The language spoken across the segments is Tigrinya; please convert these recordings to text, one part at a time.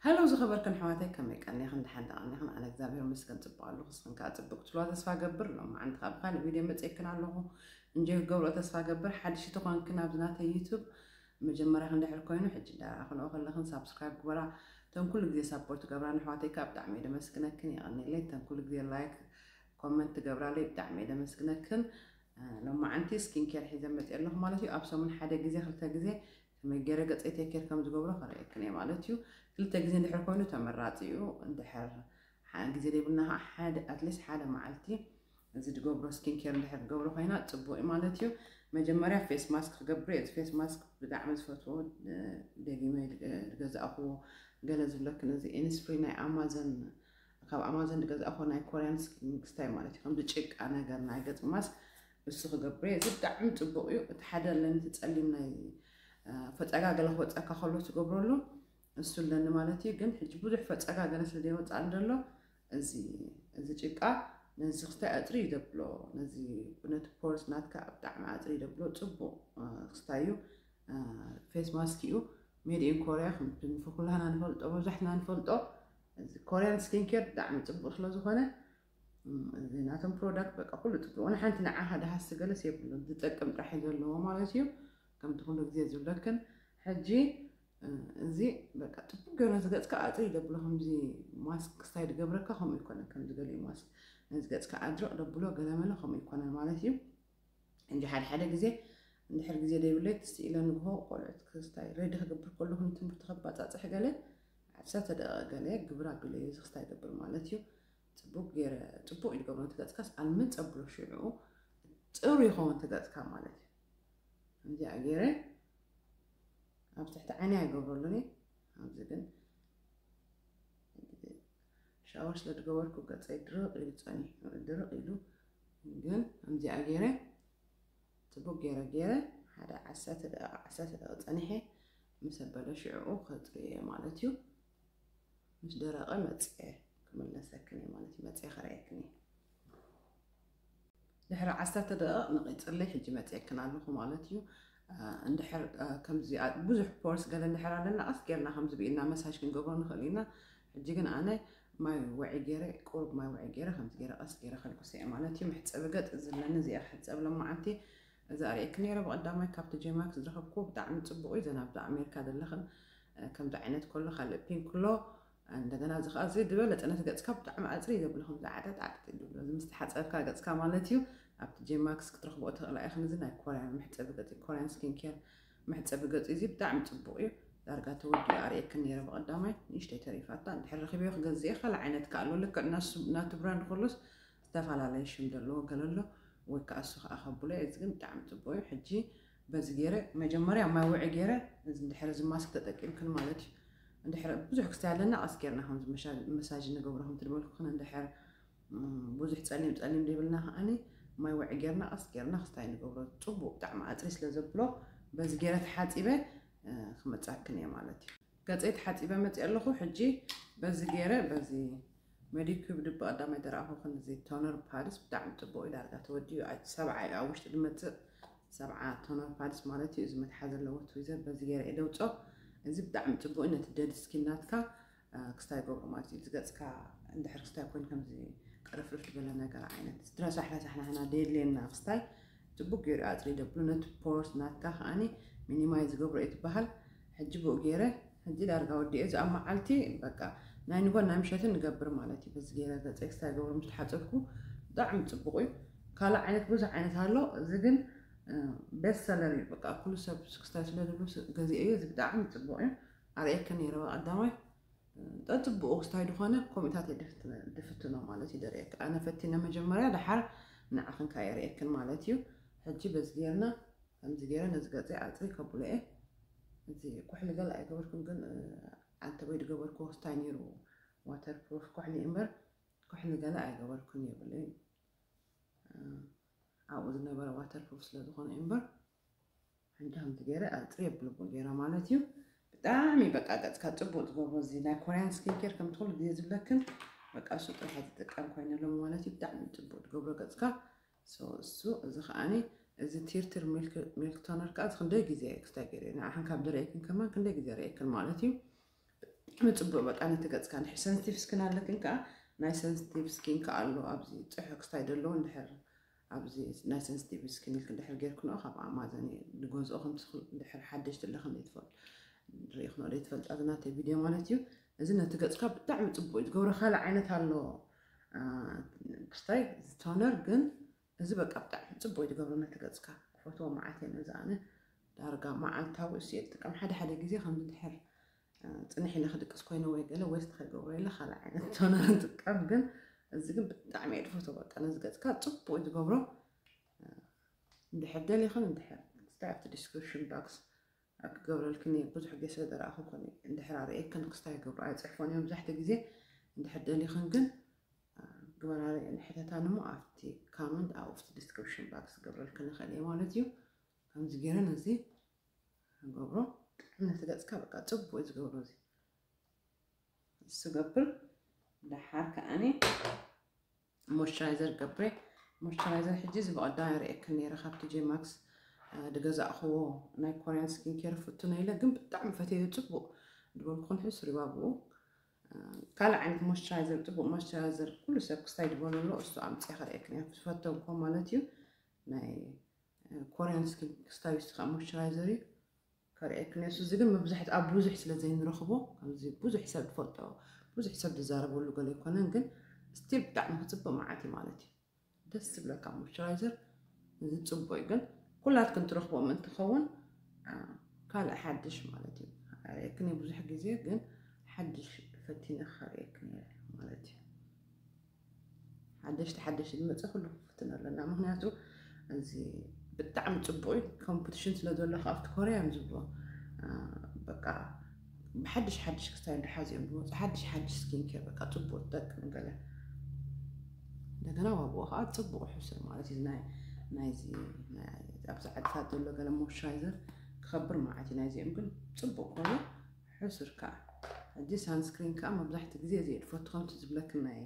ሃሎ ዝኸበርክን ኣሕዋተይ፣ ከመይ ቀኒኽን? ደሓን ዶ ቀኒኽን? ኣነ እግዚኣብሔር ይመስገን ጽቡቕ ኣለኹ። ንስኽን ከኣ ጽቡቕ ክትብልዋ ተስፋ እገብር። ሎማዓንቲ ከኣ ብኻልእ ቪድዮ መጺኤክን ኣለኹ። እንጆይ ክገብሮ ተስፋ እገብር። ሓድሽ ተኾንክን ኣብዚ ናተይ ዩቱብ መጀመርያኽን እንድሕር ኮይኑ፣ ሕጂ እንዳረኣኽንኦ ከለኽን ሳብስክራይብ ግበራ። እተን ኩሉ ግዜ ሳፖርት ትገብራኒ ኣሕዋተይ ከኣ ብጣዕሚ እየ ደመስግነክን፣ የቐንየለይ። እተን ኩሉ ግዜ ላይክ፣ ኮመንት ትገብራለይ ብጣዕሚ እየ ደመስግነክን። እ፣ ሎማዓንቲ ስኪን ኬር ሒዘ መጺአ ኣለኹ ማለት እዩ። ኣብ ሰሙን ሓደ ግዜ፣ ክልተ ግዜ ከመይ ገይረ ገጸይ ቴክ ኬር ከም ዝገብሮ ከርእየክን እየ ማለት እዩ። ክልተ ግዜ እንድሕር ኮይኑ ተመራጺ እዩ። እንድሕር ሓ-፣ ግዜ ዘይብልና ከዓ ሓደ፣ ኣትሊስት ሓደ መዓልቲ እዚ ዝገብሮ ስኪን ኬር እንድሕር ዝገብሮ ኮይና ጽቡቕ እዩ ማለት እዩ። መጀመርያ ፌስ ማስክ ክገብር እየ። እዚ ፌስ ማስክ ብጣዕሚ ዝፈትዎ፣ እ፣ ደጊመ ዝገ-፣ ዝገዛእኽዎ ገለ ዝብለክን እዚ ኢኒስፍሪ ናይ ኣማዞን፣ ካብ ኣማዞን ዝገዛእኽዎ ናይ ኮርያን ስኪን ስታይ ማለት እዩ። ከምዚ ጭቃ ነገር ናይ ገጽ ማስክ እሱ ክገብር እየ። እዚ ብጣዕሚ ጽቡቕ እዩ። እቲ ሓደ ኣለኒ፣ እቲ ጸሊም ናይ፣ እ፣ ፈጸጋ ገለ ክወጸካ ከሎ ትገብረሉ እሱ ኣለኒ ማለት እዩ። ግን ሕጂ ብዙሕ ፈጸጋ ገለ ስለ ዘይወጽኣኒ ዘሎ፣ እዚ፣ እዚ ጭቃ ነዚ ክስታይ ኣጽሪ ይደብሎ፣ ነዚ፣ ነቲ ፖርስ ናትካ ብጣዕሚ ኣጽሪ ይደብሎ። ጽቡቕ፣ እ፣ ክስታይ እዩ። እ፣ ፌስ ማስክ እዩ። ሜድ ኢን ኮርያ፣ ከም ኩላህና ንፈልጦ፣ መብዛሕትና ንፈልጦ። እዚ ኮርያን ስኪን ኬር ብጣዕሚ ጽቡቕ ስለ ዝኾነ፣ እም፣ እዚ ናቶም ፕሮዳክት በቃ ኩሉ ጽቡቕ። ንሓንቲ ንዓኻ ደሃሲ ገለስ የብሉን። ዝጠቅም ጥራሕ እዩ ዘለዎ ማለት እዩ። ከምቲ ኩሉ ግዜ ዝብለክን፣ ሕጂ፣ እ፣ እዚ በቃ ጽቡቕ ገይሩ ነዚ ገጽካ ኣጽሪ ደብሎ። ከምዚ ማስክ ክስታይ ዝገብረካ ከምኡ ይኮነን። ከምዚ ገሊኡ ማስክ ነዚ ገጽካ ኣድርቕ ደብሎ ገለመለ ከምኡ ይኮነን ማለት እዩ። እንጂ ሓደ ሓደ ግዜ እንድሕር ግዜ ዘይብለይ ትስኢለ ንግሆ ቆልዑት ክስታይ ሬዲ ክገብር ከለኹ ንትምህርቲ ከባጻጽሕ ገለ ዓሰርተ ደቂቕ ገለ ግብር ኣቢለ እዚ ክስታይ ይገብር ማለት እዩ። ጽቡቕ ገይረ፣ ጽቡቕ እዩ ዝገብሮ። እቲ ገጽካስ ኣልምጽ ኣብሎ ሽዑ ጽሩ ይኸውን እቲ ገጽካ ማለት እዩ። ከምዚኣ ገይረ ኣብ ትሕቲ ዓይኒ ኣይገብረሉን እየ። ኣብዚ ግን ሻወር ስለ ዝገበርኩ ገጸይ ድርቕ ኢሉ ጸኒሑ፣ ድርቕ ኢሉ። ግን ከምዚኣ ገይረ፣ ጽቡቕ ገይረ፣ ገይረ ሓደ ዓሰርተ ደቂቕ፣ ዓሰርተ ደቂቕ ጸኒሐ ምስ ኣበለ ሽዕኡ ከጽርዮ እየ ማለት እዩ። ምስ ደረቐ መጽየ ክምለሰክን እየ ማለት እዩ። መጽየ ከርእየክን እየ። ድሕሪ ዓሰርተ ደቂቕ ንቒጽለይ ሕጂ መጽየክን ኣለኹ ማለት እዩ። እ፣ እንድሕር፣ እ፣ ከምዚ ኣ-፣ ብዙሕ ፖርስ ገለ እንድሕር ኣለና፣ ቀስ ጌርና ከምዚ ብኢድና መሳጅ ክንገብሮ ንኽእል ኢና። ሕጂ ግን ኣነ ማይ ውዒ ገይረ፣ ቁሩብ ማይ ውዒ ገይረ፣ ከምዚ ገይረ ቀስ ገይረ ከልግሶ እየ ማለት እዩ። መሕጸቢ ገጽ እዚ ኣለኒ፣ እዚኣ ክሕጸብ ሎማዓንቲ። እዚ ኣርእየኪ ነይረ ብቐዳማይ ካብቲ ጄማክስ ዝረኸብኩዎ፣ ብጣዕሚ ጽቡቕ እዩ። ዘን ኣብዚ ኣሜሪካ ዘለኽን፣ እ፣ ከምዚ ዓይነት ከሎ ካልእ ፒንክ ኣሎ። እንደገና እዚ ኸዓ እዚ ዝበለጸ ነቲ ገጽካ ብጣዕሚ ኣጽሪ ዘብሎ፣ ከምዚ ዓጠጥ ዓጠጥ እዩ ዝብሎ። እዚ ምስ ተሓጸብካ ገጽካ ማለት እዩ። ኣብቲ ጄማክስ ክትረኽብኦ ትኽእላ ኢኽን። እዚ ናይ ኮርያን መሕጸቢ ገጽ፣ ኮርያን ስኪን ኬር መሕጸቢ ገጽ እዩ። እዚ ብጣዕሚ ጽቡቕ እዩ። ዳርጋ ተወዲኡ ኣርእየክን ነይረ ብቐዳማይ። ንእሽተይ ተሪፋታ። እንድሕር ረኺበዮ ክገዝእ እየ። ካልእ ዓይነት ከኣ ኣሎ። ልክዕ ናሱ-፣ ናቱ ብራንድ ኩሉስ ዝተፈላለየ ሽም ዘለዎ ገለ ኣሎ። ወይ ከኣ እሱ ከኣ ከብሎ እየ። እዚ ግን ብጣዕሚ ጽቡቕ እዩ። ሕጂ በዚ ገይረ፣ መጀመርያ ማይ ውዒ ገይረ፣ እዚ እንድሕር እዚ ማስክ ተጠቂምክን ማለት እዩ። እንድሕር ብዙሕ ክስታይ ኣለና፣ ቀስ ጌርና ከምዚ መሻ-፣ መሳጅ ንገብሮ፣ ከምቲ ዝበልኩኽን እንድሕር፣ እም፣ ብዙሕ ጸሊም ጸሊም ዘይብልና ከኣኒ ማይ ውዒ ጌርና ቀስ ጌርና ክስታይ ንገብሮ። ጽቡቕ ብጣዕሚ ኣጽሪ ስለ ዘብሎ በዚ ገይረ ተሓጺበ፣ እ፣ ክመጻክን እየ ማለት እዩ። ገጸይ ተሓጺበ መጺአ ኣለኹ። ሕጂ በዚ ገይረ፣ በዚ መዲኩብ ድቢ ቀዳማይ ደረኣኹኽን እዚ ቶነር ፓድስ ብጣዕሚ ጽቡቕ እዩ። ዳርጋ ተወዲኡ፣ ኣ-፣ ሰብዓ እዩ ኣብ ውሽጢ ዝመጽእ፣ ሰብዓ ቶነር ፓድስ ማለት እዩ። እዚ መትሓዚ ዘለዎ ትዊዘር በዚ ገይረ እየ ደውጾ። እዚ ብጣዕሚ ጽቡቕ እዩ፣ ነቲ ደድ ስኪን ናትካ፣ እ፣ ክስታይ ገብሮ ማለት እዩ። እዚ ገጽካ እንድሕር ክስታይ ኮይኑ ከምዚ ቅርፍርፍ ዝበለ ነገር ዓይነት፣ እዚ ረሳሕ ረሳሕ ናህና ደየድልየና ክስታይ ጽቡቕ ገይሩ ኣጽሪ ደብሎ። ነቲ ፖርስ ናትካ ከኣኒ ሚኒማይዝ ዝገብሮ እየ ትበሃል። ሕጂ ብኡ ገይረ፣ ሕጂ ዳርጋ ወዲኤ። እዚ ኣብ መዓልቲ በቃ ናይ ንጎን ናይ ምሸትን ንገብር ማለት እዩ። በዚ ገይረ ገጸይ ክስታይ ገብሮ ምስ ተሓጸብኩ ብጣዕሚ ጽቡቕ እዩ። ካልእ ዓይነት ብዙሕ ዓይነት ኣሎ። እዚ ግን፣ እ፣ ቤስት ሰለር እዩ። በቃ ኩሉ ሰብ ክስታይ ስለ ዝብሉ ስ-፣ ገዚኤ እዩ። እዚ ብጣዕሚ ጽቡቕ እዩ። ኣርእየክን ነይረ ቀዳማይ። እ፣ ጠጽብቑ ክስታይ ዝኾነ ኮሚታት እየ ድፍት-፣ ድፍትኖ ማለት እዩ። ደርእየክ ኣነ ፈቲነ መጀመርያ፣ ደሓር ንዓኽን ከኣ የርእየክን ማለት እዩ። ሕጂ በዚ ጌርና፣ ከምዚ ጌረ ነዚ ገጸይ ኣጽሪ ከብሎ እየ። እዚ ኩሕሊ ገለ ኣይገበርኩን፣ ግን፣ እ፣ ዓንተበይ ዝገበርኩዎ ክስታይ ነይሩ፣ ዋተር ፕሩፍ ኩሕሊ እምበር፣ ኩሕሊ ገለ ኣይገበርኩን የብለይ። እ፣ ኣብኡ ዝነበረ ዋተር ፕሩፍ ስለ ዝኾነ እዩ እምበር፣ ሕጂ ከምዚ ገይረ ኣጽሪ የብልቦ ገይረ ማለት እዩ። ብጣዕሚ በቃ ገጽካ ጽቡቕ ትገብሮ፣ እዚ ናይ ኮርያን ስኪን ኬር ከምቲ ኩሉ ግዜ ዝብለክን፣ በቃ እሱ ጥራሕ ትጥቀም ኮይነ ሎሚ ማለት እዩ። ብጣዕሚ ጽቡቕ ትገብሮ ገጽካ። ሶ እሱ፣ እዚ ከኣኒ፣ እዚ ቲርቲር ሚልክ፣ ሚልክ ቶነር ከኣ እዚ ክንደይ ግዜ ክስታይ ገይረ፣ ንዓኽን ካብ ደረየክን ከማን ክንደይ ግዜ ረየክን ማለት እዩ። ምጽቡቅ በቃ ነቲ ገጽካ እንድሕር ሰንስቲቭ ስኪን ኣለክን ከዓ ናይ ሰንስቲቭ ስኪን ከዓ ኣሎ ኣብዚ ጽሑፍ ክስታይ ደለዎ እንድሕር ኣብዚ ናይ ሰንስቲቭ ስኪን ኢልክ እንድሕር ጌርክንኦ ካብ ኣማዘን ዝገዝኦ ከምትኽል እንድሕር ሓደሽቲ ኣለኽን ዘይትፈልጡ ርኢኽንኦ ዘይትፈልጣ እዚ ናተይ ቪድዮ ማለት እዩ። እዚ ነቲ ገጽካ ብጣዕሚ ጽቡቅ እዩ ዝገብሮ። ካልእ ዓይነት ኣሎ ክስታይ ቶነር ግን እዚ በቃ ብጣዕሚ ጽቡቅ እዩ ዝገብሮ ነቲ ገጽካ። ክፈትዎ መዓት እየ ነዚ ኣነ ዳርጋ መዓልታዊ እሱ እየ ዝጥቀም። ሓደ ሓደ ግዜ ከም እንድሕር ጽንሕ ኢለ ክድቅስ ኮይነ ወይ ገለ ወስት ከይገብሮ ኢለ ካልእ ዓይነት ቶነር ንጥቀም። ግን እዚ ግን ብጣዕሚ እየ ዝፈትዎ። በቃ ነዚ ገጽካ ጽቡቅ እዩ ዝገብሮ። እንድሕር ደሊኽን እንድሕር ክስታይ ኣብቲ ዲስክሪፕሽን ባክስ ክገብረልክን እየ። ብዙሕ ግዜ ስለ ዝረኣኹ ኮነ እንድሕር ኣርእየክን ክስታይ ይገብሩ ኣይፅሕፎን እዮም። መብዛሕትኡ ግዜ እንድሕር ደሊኽን ግን ግበራሪ ንሕተታን እሞ ኣብቲ ካመንት ኣብቲ ዲስክሪፕሽን ባክስ ክገብረልክን ይኽእል እየ ማለት እዩ። ከምዚ ገይረ ነዚ ገብሮ ነቲ ገፅካ በቃ ፅቡቅ እዩ ዝገብሮ። እዚ እሱ ገብር ደሓር ከዓኒ ሞይስቸራይዘር ገብረ። ሞይስቸራይዘር ሕጂ እዚ ብቐዳም ርእየክን ነይረ ካብ ቲጄ ማክስ ድገዛእኽዎ ናይ ኮርያን ስኪን ኬር ፍቱነ ኢለ ግን ብጣዕሚ ፈትየዮ ፅቡቕ ድበልኩ ክንሕስ ሪባብኡ ካልእ ዓይነት ሞይስቸራይዘር ፅቡቕ ሞይስቸራይዘር ኩሉ ሰብ ክስታይ ድበሎ ኣሎ እሱ ኣምፅያ ከርእየክን እያ ዝፈተንኮ ማለት እዩ። ናይ ኮርያን ስኪን ክስታይ ውስጥ ከዓ ሞይስቸራይዘር እዩ ከርእየክን እየ። እሱ እዚ ግን መብዛሕትኡ ኣብ ብዙሕ ስለ ዘይንረኽቦ ከምዚ ብዙሕ ሰብ ዝፈልጦ ብዙሕ ሰብ ዝዛረበሉ ገለ ኣይኮነን ግን ስቲል ብጣዕሚ ክፅብቕ መዓት እዩ ማለት እዩ። ደስ ዝብለካ ሞይስቸራይዘር እዚ ፅቡቅ እዩ ግን ኩላትክን ትረኽቦም እንትኸውን ካልእ ሓድሽ ማለት እዩ። ኣርእየክን እየ ብዙሕ ግዜ ግን ሓድሽ ፈቲነ ከርእየክን እየ ማለት እዩ። ሓደሽቲ ሓደሽቲ ዝመፀ ኩሉ ክፍትን ኣለና ምክንያቱ እዚ ብጣዕሚ ፅቡቅ እዩ። ኮምፒቲሽን ስለ ዘሎ ካብቲ ኮርያ እዮም ዝብሎ በቃ ብሓድሽ ሓድሽ ክስታይ እንዳሓዙ እዮም ዝመፁ ሓድሽ ሓድሽ ስኪን ኬር በቃ ፅቡቅ ትጠቅም ገለ እንደገና ዋግኡ ከዓ ፅቡቅ ሕሱር ማለት እዩ። ናይዚ ኣብዚ ዓድታት ዘሎ ገለ ሞይስቸራይዘር ክኸብር መዓት እዩ ናይዚኦም ግን ፅቡቅ ኮይኑ ሕሱር ከዓ ሕጂ ሳንስክሪን ከዓ መብዛሕትኡ ግዜ እዚ ድፈቱ ከምቲ ዝብለክን ናይ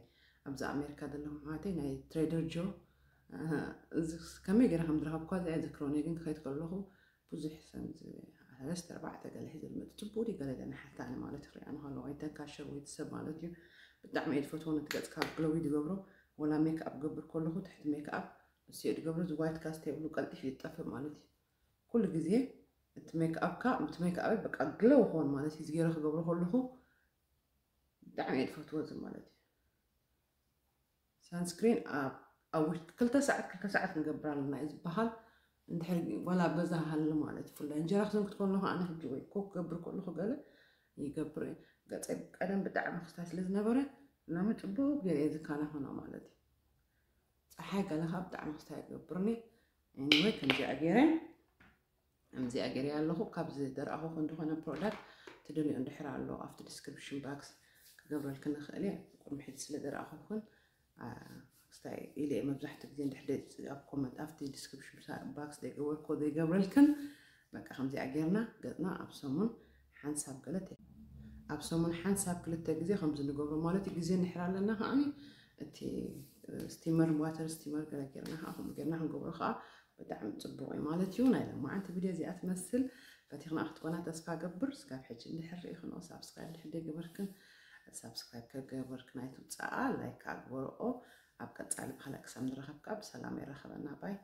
ኣብዚ ኣሜሪካ ዘለኹም ኣሕዋተይ ናይ ትሬደር ጆ ከመይ ገይረ ከም ዝረኸብኳ እዚኣ ዝክሮኒ ግን ክኸይድ ከለኹ ብዙሕ ሰለስተ ኣርባዕተ ገለ ሒዘ ዝመፅእ ፅቡቅ ድዩ ገለ ገለ ሓታኒ ማለት ክሪኣ ንከሎ ወይ ተንካሸር ወይ ትሰብ ማለት እዩ። ብጣዕሚ እየ ዝፈትዎ ነቲ ገፅካ ግሎዊ ዝገብሮ ወላ ሜክኣፕ ገብር ከለኹ ትሕቲ ሜክኣፕ እሱ እየ ዝገብሮ እዚ ዋይት ካስት የብሉ ቀልጢፍ ይጠፍእ ማለት እዩ። ኩሉ ግዜ እቲ ሜክኣፕካ እቲ ሜክኣፕ በቃ ግሎው ክኾን ማለት እዩ ዝገይረ ክገብሮ ከለኹ ብጣዕሚ እየ ዝፈትዎ እዚ ማለት እዩ። ሳንስክሪን ኣብ ኣብ ውሽጢ ክልተ ሰዓት ክልተ ሰዓት ክንገብር ኣለና እዩ ዝበሃል። እንድሕር ዋላ ኣብ ገዛ ሃሊ ማለት እዩ ፍላይ እንጀራ ክሰንክት ከለኹ ኣነ ሕጂ ወይ ኮክ ክገብር ከለኹ ገለ ይገብር እየ። ገፀይ ቀደም ብጣዕሚ ክስታይ ስለ ዝነበረ ሎሚ ፅቡቅ ገይረ እየ ዝከናኸኖ ማለት እዩ። ፀሓይ ገለ ከዓ ብጣዕሚ ክስታይ ይገብርኒ። ኤኒወይ ከምዚኣ ገይረ ከምዚኣ ገይረ ኣለኹ። ካብ ዝደርኣኹ ክንድኾነ ፕሮዳክት ትደልዮ እንድሕር ኣሎ ኣብቲ ዲስክሪፕሽን ባክስ ክገብረልክን ንኽእል እየ። ቅድሚ ሕጂ ስለ ደርኣኹ ግን ክስታይ ኢለ እየ መብዛሕትኡ ግዜ እንድሕር ኣብ ኮመንት ኣብቲ ዲስክሪፕሽን ባክስ ዘይገበርኮ ዘይገብረልክን በቃ ከምዚኣ ጌርና ገፅና ኣብ ሰሙን ሓንሳብ ገለ ኣብ ሰሙን ሓንሳብ ክልተ ግዜ ከምዚ ንገብሮ ማለት እዩ። ግዜ እንድሕር ኣለና ከዓኒ እቲ ስቲመር ዋተር ስቲመር ገለ ጌርና ከዓ ከምኡ ጌርና ክንገብሮ ከዓ ብጣዕሚ ፅቡቅ እዩ ማለት እዩ። ናይ ሎማዓንቲ ቪድዮ እዚኣ ትመስል ፈቲኽና ክትኮና ተስፋ ገብር። ስጋብ ሕጂ እንድሕር ርኢኽንኦ ሳብስክራይብ ድሕር ዘይገበርክን ሳብስክራይብ ከገበርክን ኣይትውፅኣ ላይክ ኣግበርኦ። ኣብ ቀፃሊ ብካልእ ክሳብ ንረኸብ ከዓ ብሰላም የራኸበና ባይ።